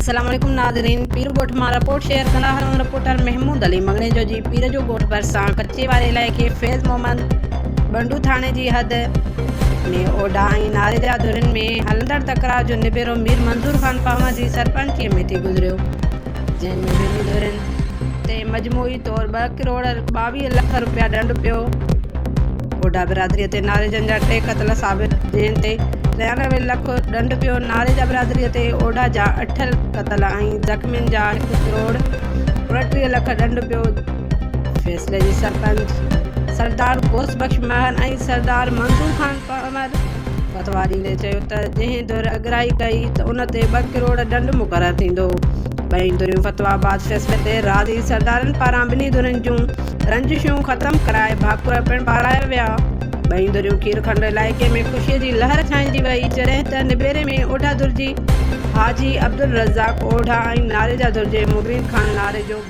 السلام عليڪم ناظرين پير ڳوٺ مان رپورٽ شيئر ڪندا هلون رپورٽر محمود علي مڱڻيجو جي پير جو ڳوٺ ڀرسان ڪچي واري علائقي فيض محمد ٻنڊو ٿاڻي جي حد ۾ اوڍا ۽ ناريجا ڌرين ۾ هلندڙ تڪرار جو نبيرو مير منظور خان پنهور جي سرپئنچي ۾ ٿي گذريو جنهن ۾ ٻنهي ڌرين تي مجموعي طور ٻه ڪروڙ 22 لک رپيا ڏنڊ پيو. اوڍا برادريء تي ناريجن جا ٽي قتل ثابت، جنهن تي 93 لک ڏنڊ پيو، ناريجا برادريء تي اوڍا جا اٺ قتل ۽ زخمين جا هڪ ڪروڙ 29 لک ڏنڊ پيو، فيصلي جي سرپنچ سردار غوث بخش مهر ۽ سردار منظور خان پنهور فتويٰ ڏيندي چيو ته جنهن ڌر اڳرائي ڪئي ته ان تي ٻه ڪروڙ ڏنڊ مقرر ٿيندو. ٻئي ڌريون فتويٰ بعد فيصلي تي راضي سردارن پاران ٻنهي ڌرين جون رنجشون ختم ڪرائي ڀاڪر پڻ پارايا ويا. ٻئي ڌريون کير کنڊ علائقي ۾ خوشي جي لهر ڇانئجي وئي جڏهن ته نبيري ۾ اوڍا ڌر جي حاجي عبدالرزاق اوڍا ۽ ناريجا ڌر جي مبين خان ناريجو.